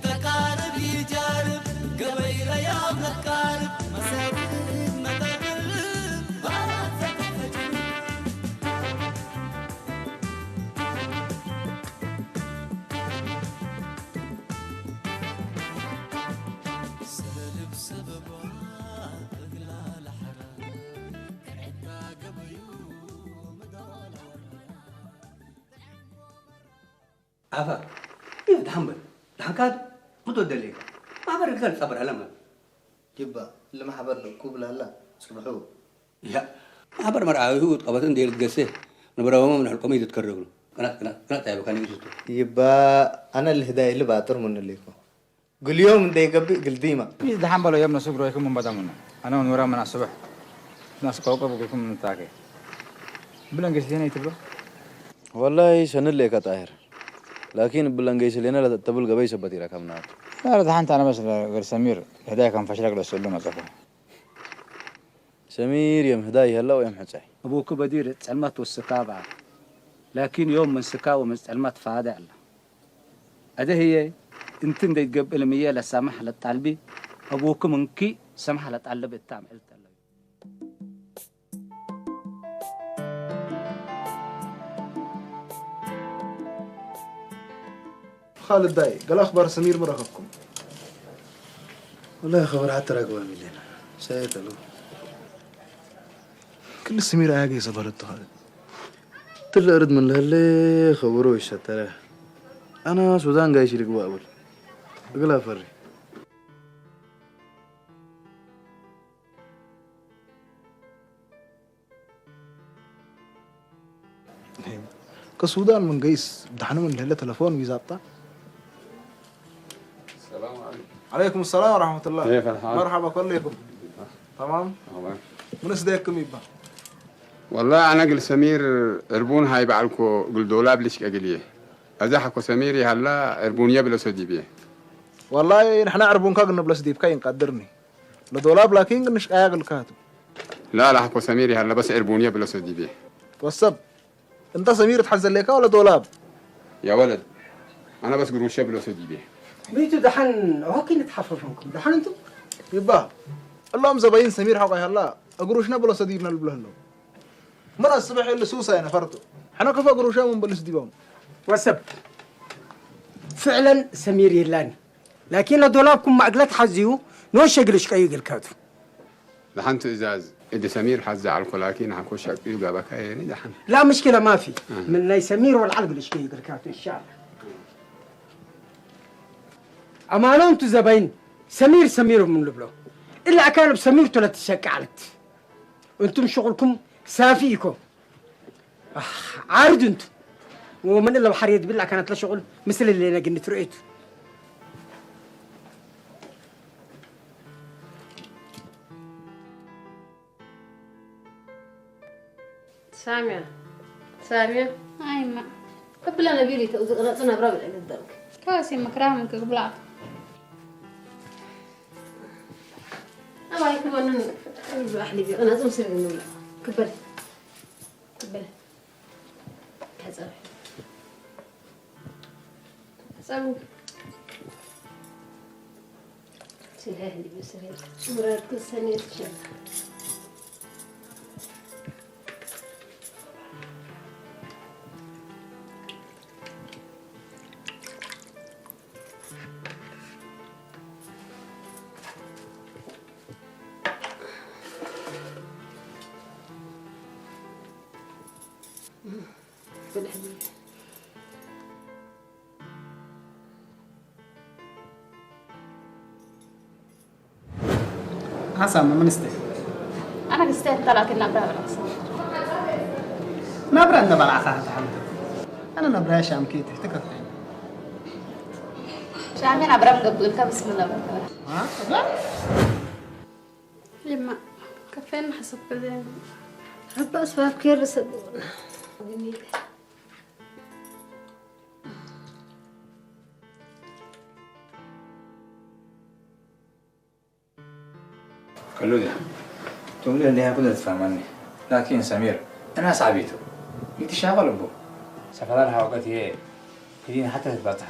ተቃርብ ይጃርብ ገበይ ለያብ ነቃርብ መሰብ መጠቅል ባላት ተፈጅር ሰልብ ሰበባ እግላ ለሐራ ክዕዳ ገበዩ ምዳላ ወራ ኣፋ፣ እዩ ደሓን በል። ደሓን ካድ፣ ምቶ ደለይካ። ማሕበር ግዛል ጸበር ሃለማ። ይባ፣ ለማሕበር ለኩ ብላላ፣ ጽብሑ። ያ፣ ማሕበር መርዓ ይሁ ቀበትን ደይል ገሴ። ንብረውም ምን ህልቆም ይትከረብሉ። ቅናት፣ ቅናት፣ ቅናት ኣይበካ ንግስቱ። ይባ፣ ኣነ ልህዳይ ልባጥር ምን ለይኮ። ግልዮም እንደይገብእ ግልዲማ። ይህ ደሓን በሎ፣ የም ነሱ ግሮይኩም ምን በጣም ነው። ኣነ ምን ወራ ምን ኣስበሕ። ናስ ቆቆ ብግልኩም ምን ታከ። ብለን ገሴ ነይ ትብሎ? ወላሂ ሰንል ለይካ ጣሂር። ላኪን ብለንገይ ስሌነ ለተብል ገበይ ሰበት ኢረከብናት። لا لا دحين أنا بس غير سمير هدايا كان فشلك لو سلو ما صفه. ሰሚር የም ህዳይ ይሀላ ወየም ሕጻይ። أبوك بدير ጸልማት ወስካ በዓ። ላኪን ዮም ምን ስካ ወምን ጸልማት ፋደ ኣላ። ኣደ ህየ እንቲ እንደይትገብእ ልምየ ለሳማሕ ለጣልቢ ኣቡክም እንኪ ሰማሕ ለጣልብ እታ ምዕልት ኣለዩ። ኻልድ ዳይ፣ ገለ ኣኽባር ሰሚር ምን ረኸብኩም? ወላሂ ኸበር ሓተራግባ ሚሌና። ሰየት ኣሉ። ክል ስሚር ኣያገይ ሰበረቱ ኻልድ። ትልእ ርድ ምን ለህሌ ኸበሮ ይሸተረ። ኣና ሱዳን ጋይሽ ልግባ እብል። እግላ ፈሪ። ከሱዳን ምን ገይስ ብዳሕኒ ምን ለለ ተለፎን ዊዛጣ። السلام عليكم. عليكم السلام ورحمة الله. كيف الحال؟ مرحبا كلكم. تمام؟ تمام. من اسديكم يبا؟ والله أنا قل سمير عربون هاي بعلكو قل دولاب ليش أقليه. أزحكو سمير يهلا عربون يبلسو ديبيه. والله نحن عربون كاغن بلس ديب كاين قدرني. لدولاب لكن نش قايا قل كاتو. لا لا حكو سمير يهلا بس عربون يبلسو ديبيه. والسب. أنت سمير تحزن لك ولا دولاب؟ يا ولد، أنا بس قروشة بلو سدي بيه. بيتو دحن هوكي نتحففنكم دحن أنتم. يبا، اللهم زباين سمير حقا يلا، قروشنا بلو سدي بنا البلهنو. من الصبح اللي سوسا أنا فرتو. حنا كفا قروشة من بلس ديبام. وسب. فعلا سمير يلان. لكن لدولابكم معقلة حزيو، نو شقلش كيو قلكاتو. دحن ትእዛዝ እዲ ሰሚር ሓዚ ዝዓልኮ ላኪን ሓኮ ሻቅዩ ጋባካ የኒ ደሓን። لا مشكلة ما في. من ናይ ሰሚር ወልዓል ግልሽ ከይግርካቱ إن شاء الله. ኣማኖ እንቱ ዘባይን ሰሚር ሰሚር ምን ልብሎ። إلا أكان بسمير تلت شق علت. أنتم شغلكم سافيكم. ኣህ፣ ዓርድ እንቱ። ወመን እለ ባሕር የድብል ኣካናት ለሸቑል ምስል እሌነ ግን ትርኢቱ። ሳሚያ፣ ሳሚያ። ኣይማ። እብለ ነቢል ይተው ዝቕረጽ ነብራ ብለ ግደልክ። ካሲ ምክራ ምን ክብላዕ። ኣባይ ክወንን ብኣሕሊ ቢቕና ጽምስል ግንብላ። ክበል። ክበል። ተጸብ። ተጸብ። ስለ ህሊ ብስለ ምረት ክሰኔ ትሸላ። ሓሳብ ምንስተ? ኣነ ክስተ ተላክ ናብራ በላስ። ናብራ እንደ በላዕኻ ተሓምተ። ኣነ ናብራ ሻምኪ ትሕቲ ከፍተ። ሻሜን ኣብራም ገብእልካ ብስም ነበር። አ? እዛ? ይማ፣ ከፌን ሓሰብከ ዘን። ረባ ኣስባብ ከይር ሰብኡና። ከሉ ዲያ? ትብሉ እንዲያ ኩለ ትፋማኒ። ላኪን ሰሚር፣ እና ሳዕቢቱ። ይትሻቐል እቦ። ሰፈራር ሃወቀት እየ። ክዲን ሓተ ትባጽሓ።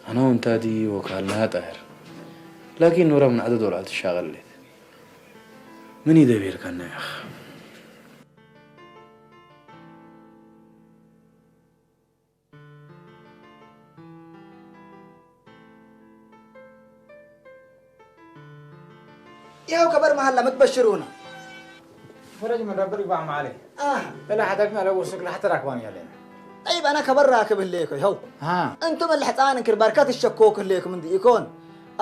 أنا وأنت دي وكالنا طاهر. لكن نورا من عدد ولا تشاغل لك. من يدبر كان يا أخ؟ ያው ከበር መሃላ መትበሽሩና። فرج من رب الرباع ما عليه. آه. لا حدثنا لو وسك لا حتى راكبان يا لين. طيب، أنا كبر راكب الليكو، هو. ها. أنتم اللي حتان كربار كات الشكوك الليكو من دي يكون.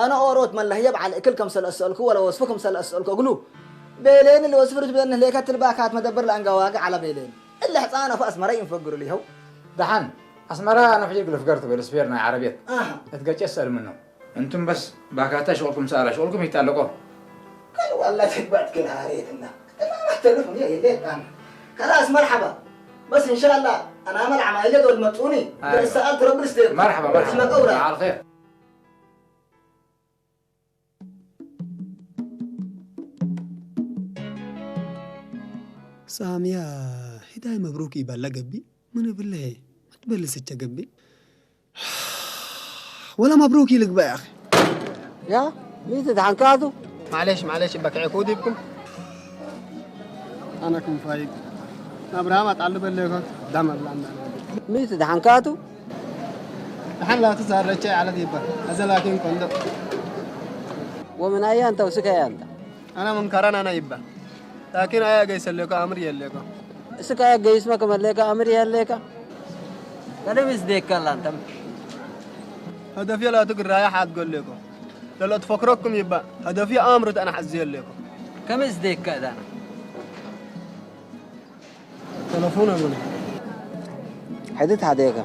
أنا أوروت من لهيب على أكل كم سل أسألكو ولا وصفكم سل أسألكو قلو. بيلين اللي وصفرت بأن هليكات الباكات مدبر لأنقواقع على بيلين. اللي حتان فأس مرين فقروا لي هو. دحن. أسمرا أنا في جيب الفقرت بالسبير ناي عربيت. آه. اتقاش أسأل منه. أنتم بس باكاتا شغلكم سارة، شغلكم يتعلقوا. كل والله تكبت كل هاريتنا. أنا ما أعترف لي ليه كان. خلاص، مرحبا. بس إن شاء الله أنا أعمل عمايلة دول متوني. أيوة. بس سألت رب الاستيق. مرحبا، مرحبا. اسمك أورا. على خير. ሳሚያ፣ ሂዳይ መብሩክ ይበላ ገቢ? ምን ብለሄ? መትበልስ እቸ ገቢ? ወላ መብሩክ ይልግባ ያኺ። يا ميت دحنكاتو. معليش، معليش، بكعي كوديبكم. أنا كنت فايق. أبراهام أتعلم بالليكو. دام الله. ميت دحنكاتو. دحن لا تسهر رجعي على ديبا. هذا لكن كندو. ومن أي أنت وسك أي أنت؟ أنا من كران أنا يبا. لكن أي أجي سليكو أمر يليكو. سك أي أجي اسمك مليكا أمر يليكا. أنا مش ديك كلا أنت. هدفي لا تقول رايح حد قول لكم. للا تفكركم يبا. هدفي أمر أنا حزي لكم. كم إز ديك كذا؟ تلفون أقول. حدث هذيك.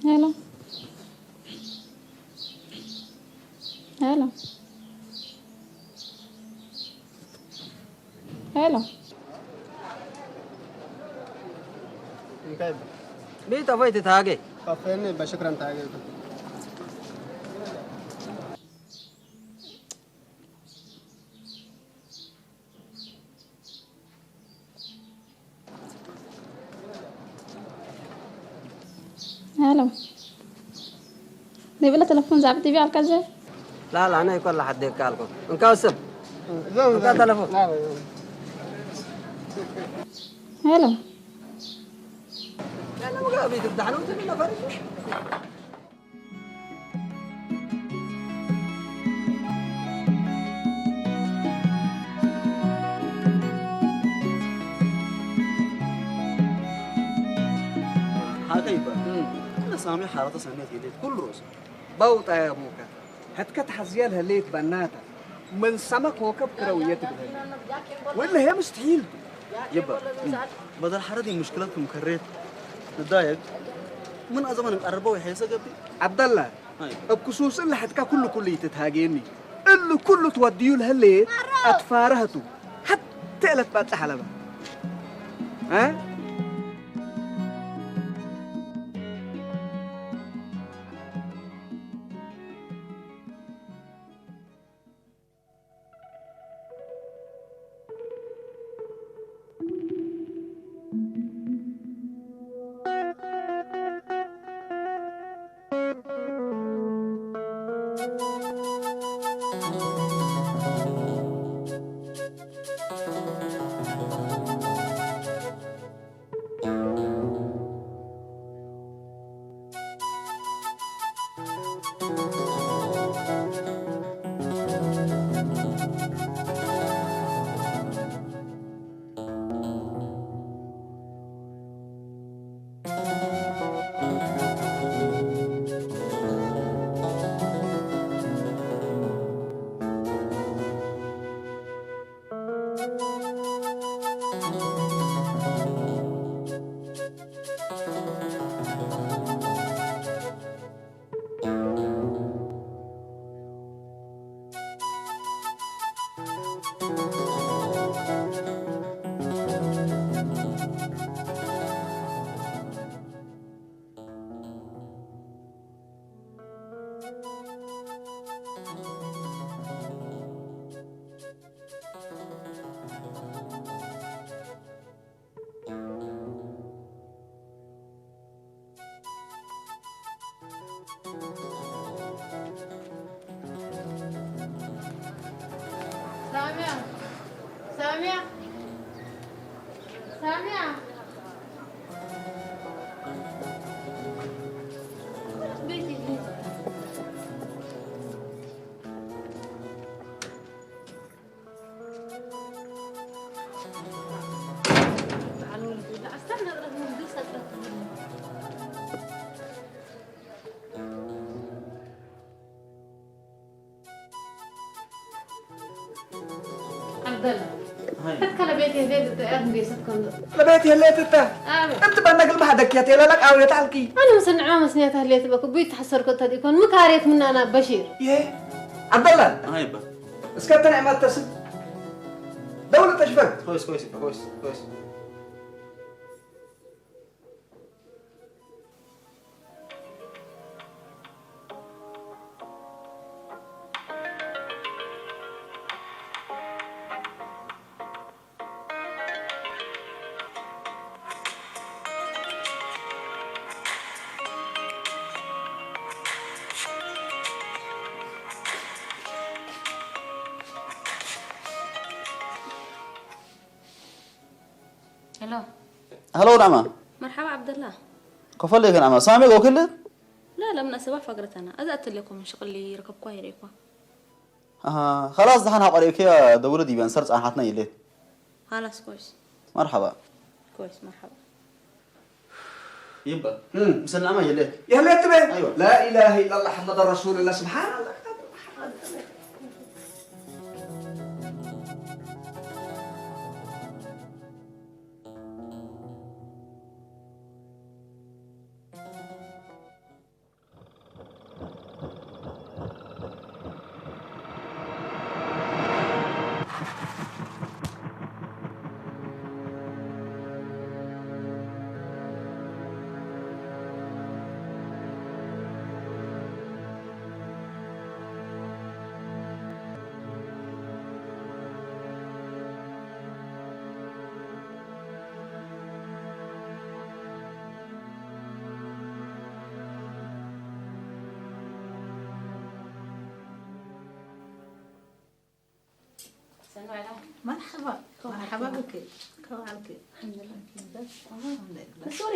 هلا. هلا. هلا. مين طفيت تاجي؟ طفيني بشكرا تاجي. هلا. نبي له تلفون زعبتي بيه على كذا؟ لا، لا، أنا يكون لحد هيك قالكم. إنك وسب. إنك تلفون. هلا. لا، لا، ما قابل تفتح له، تبي له فرق. ሓቀይ እባ። እም። ኩሉ ሳሚ ሓረተ ሰሜት የዴት ኩሉ ሮስ። ባውጣ ያ ሞካ። هتك تحزيال هليت بناتا. من سما كوكب كروية تبهل. ولا هي مستحيل. يبا. بدل حردي مشكلتكم كريت. نتضايق. من أزمان الأربعة ويحيى سقبي. عبد الله. هاي. بخصوص اللي حتكا كل كل يتتهاجيني. اللي كله توديو لهليت. أتفارهتو. حتى لا تبات حلبة. ها؟ ዓብደላ፣ ሃይ። ሕትካ ለቤት የህሌት እተ እያ ክንደይ ሰብ ከምዘ- ለቤት የህሌት እተ? ኣበ። እንቲ በነግል ማሕደክያት የለለቅ ኣውየት ኣልኪ። ኣነ ምስንዕማ መስንያት ህሌት በክ ቡይ ተሐሰርኮ እተ ዲኮን ምካሬት ምናና በሺር። ይሄ ዓብደላ። ሃይ ባ። እስከ እተ ናይ ማተስብ። ደውል ተሽፈር። ኮይስ፣ ኮይስ፣ ኮይስ፣ ኮይስ። ሄሎ። ሄሎ፣ ናማ። መርሓባ ዓብደላ። ከፈለይ ከ ናማ። ሳሚ ጎክል? لا، لا، مناسبة فقرتنا. أذا أتلكم شغلي ركبكوا يريكوا. ኣሃ፣ خلاص፣ ደሓን ሃቆ ርእኪ ደውል ዲበን ሰር ጻሓትና ይሌት። خلاص، كويس. መርሓባ። كويس، مرحبا. ይባ። እም። ምስናማ የለ። የለ ትበ? ኣይዋ። لا إله إلا الله محمد رسول الله، سبحان الله. መርሓባ፣ መርሓባ ብኪ። ከመይ ኣልኪ? ኣልሐምዱሊላህ። ኣልሐምዱሊላህ። ሶሪ።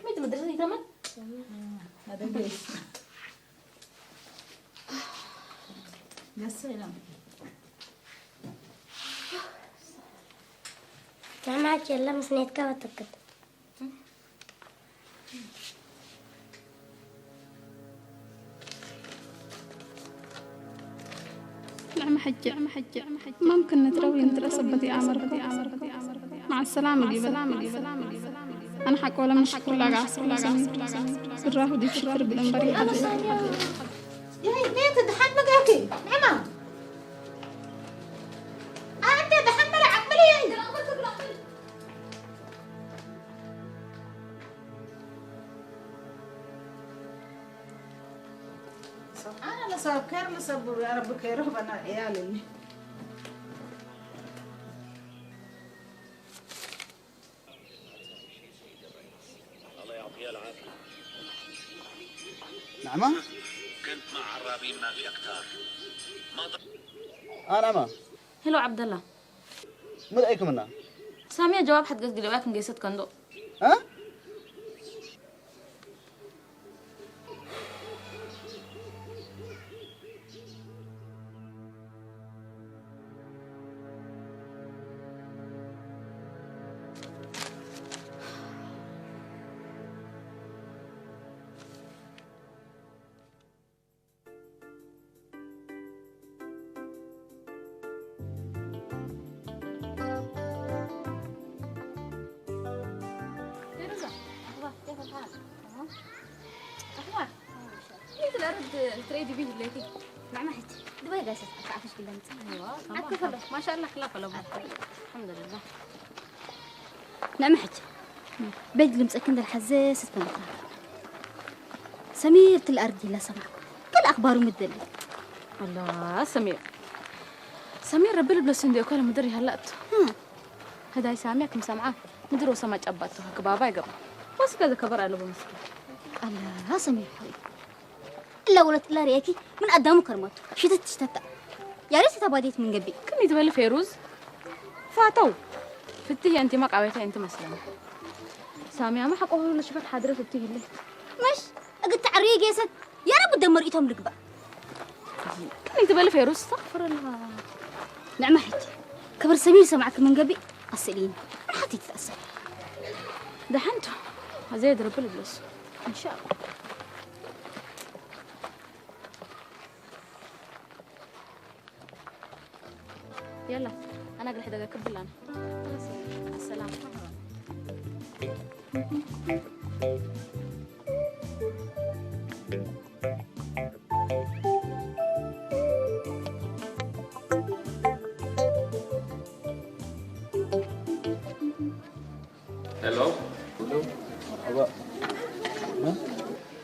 መይት መድረሰ ይተመን? ኣደገስ። ደስ ኢሎም። ንዕማት የለ ምስኔትካ ወተክል። نعم حجة، نعم حجة، نعم حجة. ممكن نتروي نترسب بدي آمر. مع السلامة، مع السلامة. أنا حق ولا مش كل عصر ولا سنة. سراه دي شفر بالأنبري. يا هي، مين تدحن مقاكي؟ نعم. أنت دحن مرة عملي يعني. سبحان الله، سبب خير لسبب يا رب خيره بنا عيالي. الله يعطيها العافية. نعمة؟ كنت مع عرابين ما في أكتر. ما ض- آه، نعمة. هلو عبد الله. ምን ኣይክምና? ሳሚያ ጀዋብ ሓትገዝ ግለባያ ክንገይሰት ከንዶ። እ? فيروزة، أخبار؟ كيف الحال؟ تمام؟ أخبار؟ كيف الأرض تريدي به الليلة؟ مع ما حد. دبي جالسة تعرفش كل أنت. أيوة، تمام. أكفل. ما شاء الله، خلاف الأمر. الحمد لله. ንዕሚ ሕጂ ቤት ልምፀኪ እንደልሓዘ ስትፈልጣ ሰሚር ትል ኣርዲ ላ ሰማዕኩ። ገለ ኣኽባሩ ምደሊ። ኣላ ሰሚር፣ ሰሚር ረቢ ልብለሱ እንደ እኮ ለምድር ያላቱ። ህዳይ ሳሚያ ክም ሰምዓ ምድር ወሰማ ጨባቱ ክባባ ይገባ። ወስከ ዘከበር ኣለቦ መስኪ። ኣላ ሰሚር ሓወይ፣ እላ ወለት እላ ርያኪ ምን ኣዳሙ ከርመቱ ሽትት ሽተታ። ያሬት ተባዴት ምን ገቢ። ክም ይትበል ፌሩዝ ፋተው። ፍትህ የንቲ መቃወታ የንቲ መስለና። ሳሚያ ማሕቆ ሁሉ ሽፈት ሓድረ ፍትህ ይለ። مش قلت عريق يا ست. يا رب دمر إيتهم لقبة. كم أنت بلا فيروس استغفر الله. نعم حج. كبر سمير سمعك من قبي. أسئلين. راح تتأسف. ده حنتو. زي درب البلس. إن شاء الله. يلا، أنا أقول حدا كبلان. خلاص، السلام. ሄሎ። ሄሎ። መርሐባ። እ?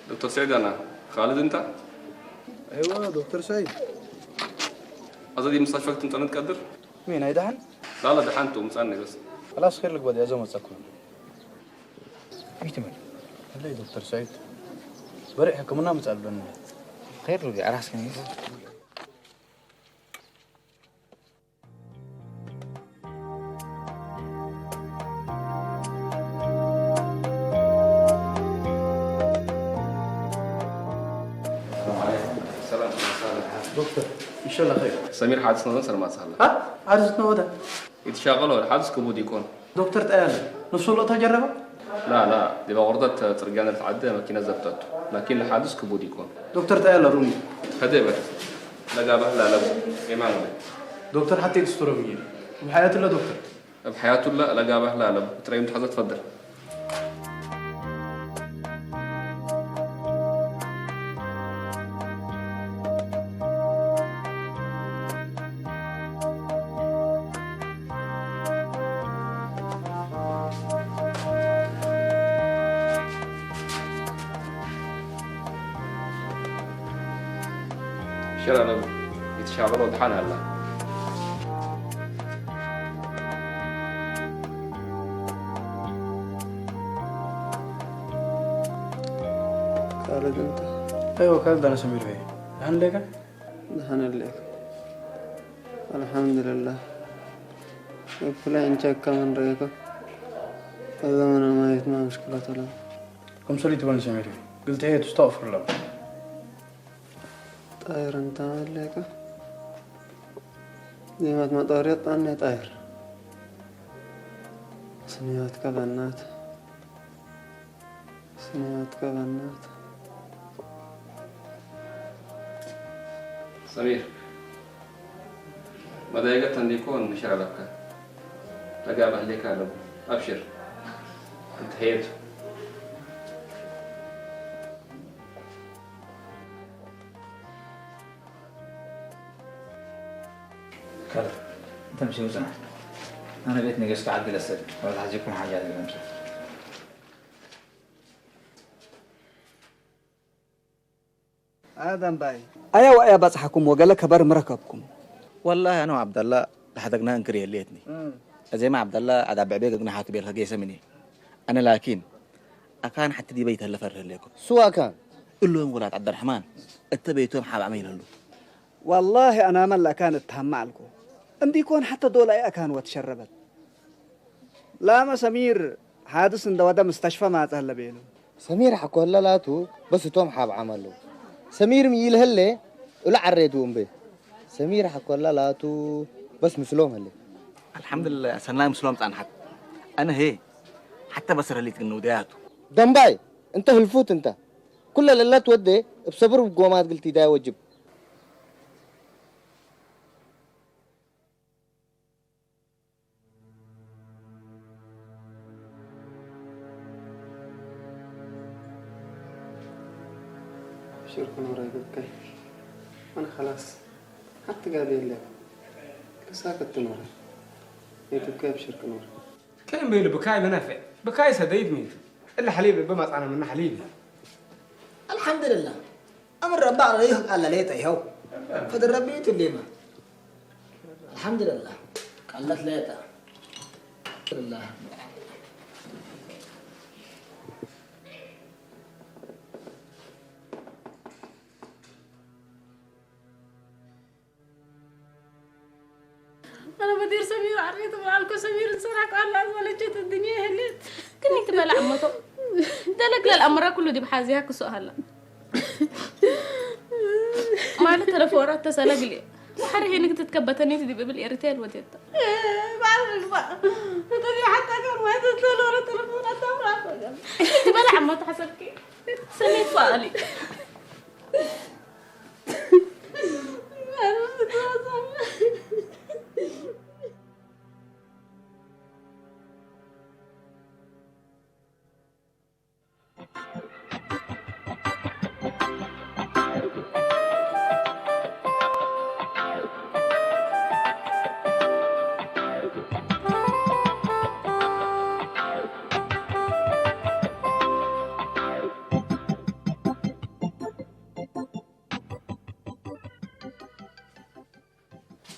ዶክተር ሰዒድ ኣና። ካልድ እንታ? ኣይዋ፣ ዶክተር ሰዒድ። ኣዘዲ ምሳሽፋ ክትንጠነት ቀድር? መን፣ ኣይደሓን? ላላ ደሓን ቱ፣ ምጻን ይበስ። خلاص፣ ኸይር ልግበድ፣ ያዘው መጻኩ። ይትመል። ለይ ዶክተር ሰዒድ። በሪዕ ሕክምና ምጻ ኣልበኒ። ኸይር ልግበድ፣ ኣራስ ከነይስ። ሰላም፣ ሰላም። ዶክተር፣ ኢንሻላህ ኸይር። ሰሚር ሓድስ ነዘን ሰለማት ሳላ። አ? ሓድስ ነወዳ? ይትሻቀሎ፣ ሓድስ ክቡድ ይኮን። ዶክተር ጠያለ፣ ነፍሱ ሎ ተጀረበ? ላ፣ ላ፣ ዲባ ቁርጠት ጽርግያ ንርትዓደ መኪና ዘብጠቱ። ላኪን ለሓድስ ክቡድ ይኮን። ዶክተር ጠያለ ሩሚ። ኸደ በት። ለጋባህ ላለም ኢማን። ዶክተር ሓቴ ክስትሮም እየ። ብሓያት ለ ዶክተር። እብ ሓያቱላ ለጋባህ ላለም። እትረይም ትሐዘ ትፈድር። ሽራለም ይትሻበሎ ድሓን ኣላ። ካልድ እንተ? ኣይወ፣ ካልድ ኣነ ሰሚር በይ። ድሓን ኣለካ? ድሓን ኣለካ። ኣልሓምዱልላህ። እኩለ እንቸካ መን ረኤካ? እዛ መነ ማየት ማ ምሽክላ ተላ። ከምሰሊ ትበል ሰሚር። ግልቲ እየ፣ ትስተቕፍር ኣለካ። ጣይር እንተ ኣለካ? ዜማት መጣወርያ ጣን ጣይር። ስንያትካ በናት። ስንያትካ በናት። ሰሚር፣ መዳይገት እንዲኮን ንሽራ ለካ። ለጋ ባህሌካ ኣለቡ። ኣብሽር። እንተ ሄቱ። ካልድ፣ እንተ ምሽ ውፅና። ኣነ ቤት ነገስካ ዓዲ ለሰድ። ወላ ሓዚኩም ሓጃ ለምሳ። ኣደምባይ። ኣያ ወኣያ ባጽሓኩም ወገለ ከበር ምረከብኩም። ወላሂ ኣነ ወዓብደላ ለሓደግና እንክር የልየትኒ። እም። እዜማ ዓብደላ ኣዳ ብዕቤ ገግና ሓቱ ቤልከ ጌሰ ምኒ። ኣነ ላኪን ኣካን ሓቲ ዲበይ ተለፈር ህሌኮ። ሱ ኣካን? እሎም ወላት ዓብደርሕማን እተ ቤቶም ሓብ ዓመ ይለሉ። ወላሂ ኣናመ ለኣካን እትሃማ ኣልኮ። እንዲኮን ሓተ ዶላ ኣካን ወትሸረበት። ላመ ሰሚር ሓድስ እንደወደ ምስተሽፈ ማጸ ህለ ቤሉ። ሰሚር ሓኮላ ላቱ በስ እቶም ሓብ ዓመሉ። ሰሚር ምይል ህለ እሉ ዓሬቱ እምበ። ሰሚር ሓኮላ ላቱ በስ ምስሎም ህለ። ኣልሓምዱሊላህ፣ ሰናይ ምስሎም ጻንሓት። ኣነ ሄ፣ ሓታ በስር ህሊት ግን ንውደያቱ። ደምባይ፣ እንተ ህልፉት እንተ። ኩለ ለላት ወደ፣ እብ ሰብር ብጎማት ግልቲ ዳይ ወጅብ። أبشر كنورة يا بكاي. أنا خلاص. حتى قاعد يلعب. كساكت تنورة. يا بكاي أبشر كنورة. كاين بيلو بكاي بنافع. بكاي سديد ميت. إلا حليب بما طعنا من حليب. الحمد لله. أمر ربع ريح قال لي طيحو. فد ربي تليما. الحمد لله. قالت ليتا. الحمد لله. أنا بدير سمير عريت مع الكو سمير الصراحة قال لا ولا جت الدنيا هلت. كني تبلع عمته. دلك للأمر كله دي بحازيها كسو هلا. ማለት ተለፎራት ተሰለግሊ። ወሓረ ሄንግ ትትከበተኒ ትዲ ብብል ኤርቴል ወጀታ። ባል ምግባ። እንተዚ ሓታ ጋር ወይ ተለወረ ተለፎን ኣታምራ ፈገም። ትበላ ዓማ ተሓሰብኪ። ሰሜት ፋሊ።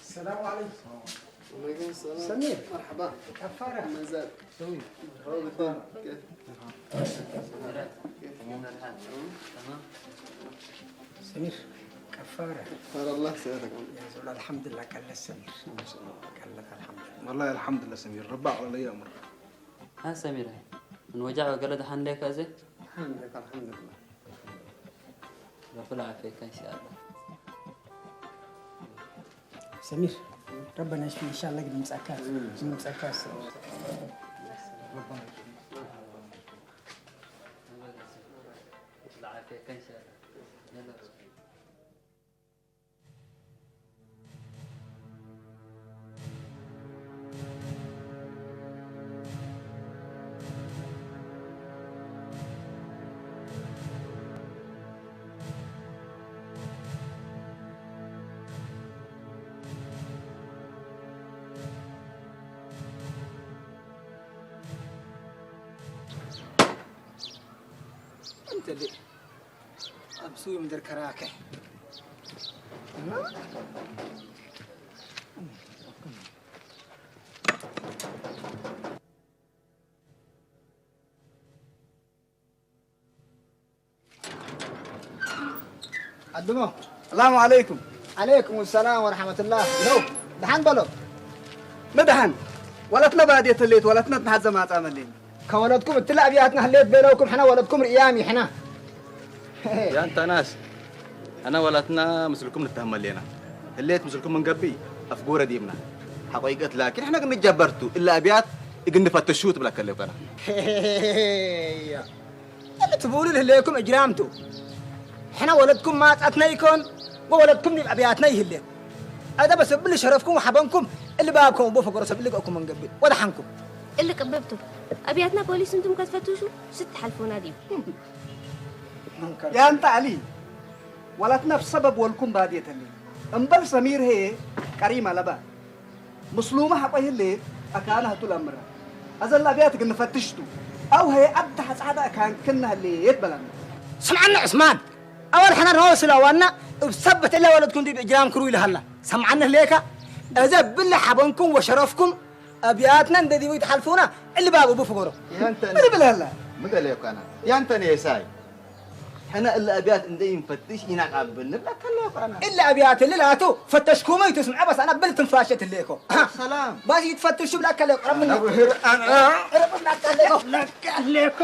السلام عليكم. وعليكم السلام. سمير. مرحبا. كفارة. مازال. سوي. مرحبا بالدار. كيف؟ كيف؟ تمام. سمير. كفارة. كفار الله سيادتك. يا زول، الحمد لله، قال سمير. ما شاء الله. قال الحمد لله. والله الحمد لله سمير، ربع على الأيام. ها سمير، من وجع وقال ده حن ليك أزي؟ الحمد لله، الحمد لله. ربنا يعافيك إن شاء الله. سمير، ربنا يشفي إن شاء الله، قد مساكات. مساكات. ربنا يشفي. ربنا يعافيك إن شاء الله. يلا. أنت اللي أبسوي من دركراكه. ዓድሞ። ሰላም ዓለይኩም። ዓለይኩም ሰላም ወረሕመቱላህ። ነው፣ ደሓን በሎ። መድሓን፣ ወለትና ባድየት ህሌት፣ ወለትና ትንሓት ዘማጻ መሌን። ከወለድኩም እትላ ኣብያትና ህሌት በለውኩም፣ ሕና ወለድኩም ርእያም ይሕና። ያንተ ናስ፣ ሕና ወላትና ምስልኩም ንተሃመሌና። ህሌት ምስልኩም እንገቢ፣ ኣፍጎረ ዲምና። ሓቆይቀት ላኪን፣ ሕና ግን ንጀበርቱ፣ እላ ኣብያት እግን ንፈትሹ ትብላ ከለውከና። እሊ ትብሉ ልህሌኩም እጅራምቱ። ሕና ወለድኩም ማጻትና ይኮን፣ ወወለድኩም ዲብ ኣብያትና ይህሌት። ኣደ በሰብል ሸረፍኩም ወሓበንኩም እሊ ባብኩም ወቦ ፈገሮ ሰብ እሊ ገእኩም መንገብእ ወደሓንኩም። እሊ ቅብብቱ ኣብያትና ፖሊስ እንቱም ከትፈትሹ ስትሓልፉና ዲብ። ያንታ ኣሊ፣ ወላትና ብሰበብ ወልኩም ባድየተኒ። እምበል ሰሚር ሄ ቀሪማ ለባ። ምስሉመ ሐቆ ይህሌት አካነ ህቱ ለምረ። አዘላ አብያት ግን ፈትሽቱ። አው ሀየ አድ ሐጻዳ አካን ክነ ህሌት በላና። ስምዓኒ ዑስማን፣ አወል ሐና ነው ስላዋና እብ ሰበት እላ ወለድኩም ዲብ እጅራም ክሩ ይልሃላ። ሰምዓኒ ህሌካ፣ እዘ ብለ ሐበንኩም ወሸረፍኩም አብያትና እንደ ዲቡ ይትሐልፉና እልባብ እቡ ፍገሮ። ያንተ ምን ብለህላ? ምገለ እኮ አና። ያንተ ነው የሳይ። ሕነ እለ አብያት እንደ ይንፈትሽ ይናቃብል ንብላ ከለ ቆራና። እለ አብያት እለ ላቱ ፈተሽኩመ ይትስምዐ በስ አና ብል ትንፋሸት እለ እኮ። ሰላም። ባስ ይትፈትሹ ብላ ከለ ቆራ ምን? አና ብህር አና። ረብ ብላ ከለ እኮ። ለቀለ እኮ።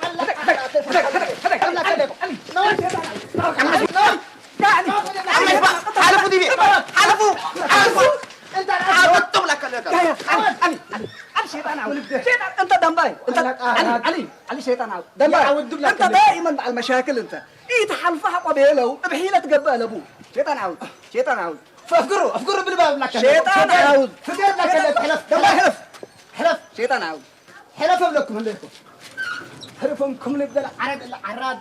ወላ ብላ ከለ እኮ። ነው። ነው። ዳኒ። አለፉ ዲቢ። አለፉ። አለፉ። እንተ አወጡ ብላ ከለ እኮ። አሊ፣ አሊ፣ አሊ፣ አሊ ሸይጣን አወ። ሸይጣን እንተ ደንባይ። እንተ አሊ፣ አሊ፣ አሊ ሸይጣን አወ። ደንባይ። አወዱ ብላ እንተ ከለ። ዳኢመን በዓል መሻክል እንተ። ኢትሓልፋ ሓቆ ቤለው፣ እብ ሒለት ገብእ ለቡ። ሸይጣን ዓውድ፣ ሸይጣን ዓውድ። ፈፍግሩ፣ ኣፍግሩ ብልባ ብላካ። ሸይጣን ዓውድ። ፍገር ብላካ፣ ሕለፍ፣ ደማ ሕለፍ። ሕለፍ። ሸይጣን ዓውድ። ሕለፍ እብለኩም፣ ህለይኩም። ሕልፎም ክም ልበለ ዓረድ፣ እለ ዓራድ።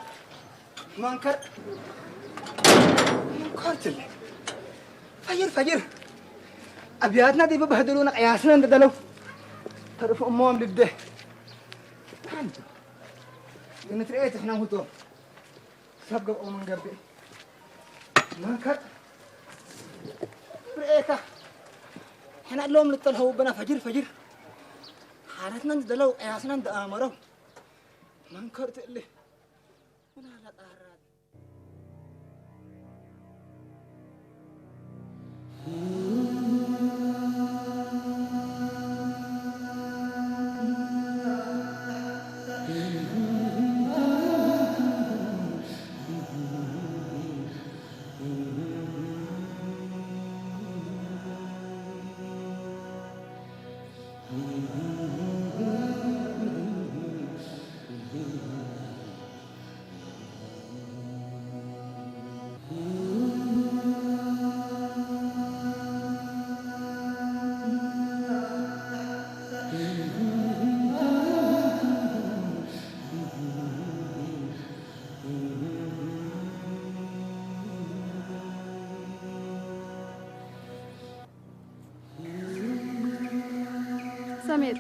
መንከር። መንከር ትለ። ፈጅር፣ ፈጅር። ኣብያትና ዲብ በህድሉና ቀያስና እንደደለው። ተርፎ እሞም ልደ። ክንትርኤ ትሕና ሁቶ። ሰብ ገብኦ መንገዲ መንከር ብርኤካ ሕና ሎም ልተልሀውብና ፈጅር ፈጅር ሓለትና እንደለው ቀያስና እንደኣመረው መንከር ትእሊ ምናለ ጣራት ሰሚር፣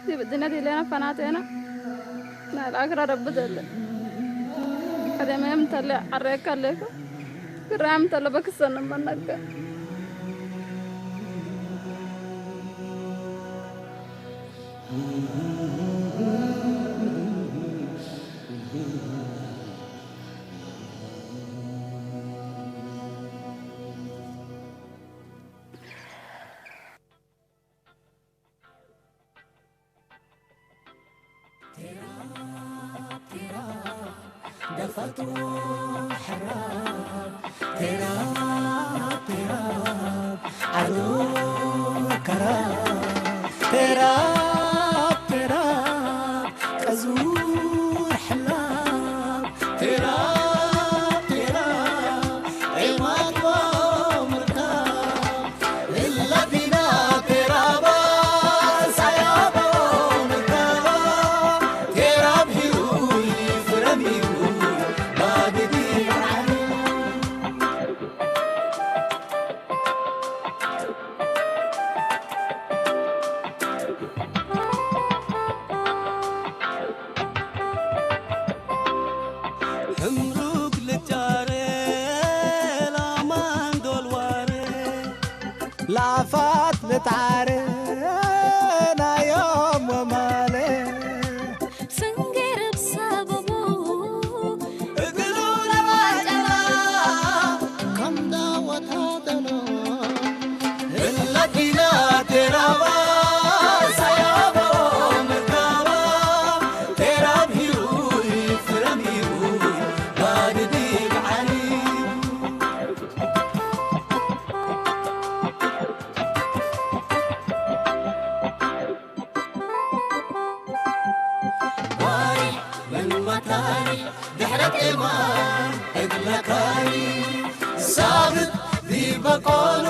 እዚ ብድነት ኢለና ፈናቴና፣ ናይ ኣክራ ረቢ ዘለ። ቀደመም እንተለ ዓረካ ኣለኩ፣ ክራም እንተለ በክሰን መነገ። ሕምሩግ ልጫሬ ላማን ዶልዋሬ ላፋት ልጣሬ ናዮም ወማሌ ስንግር ብሰበቡ እግሩ ለባጨላ ከምዳ ወታደሎ እላኪና ቴራባ ሳያቦ ምርካባ ቴራብ ሂሩይ ፍረም ሂሩይ ባድዲ ብዓሊ ባሪሕ ምን መታሪሕ ድሕረት ኤማን እግለካሪ ሳብት ዲበቆሉ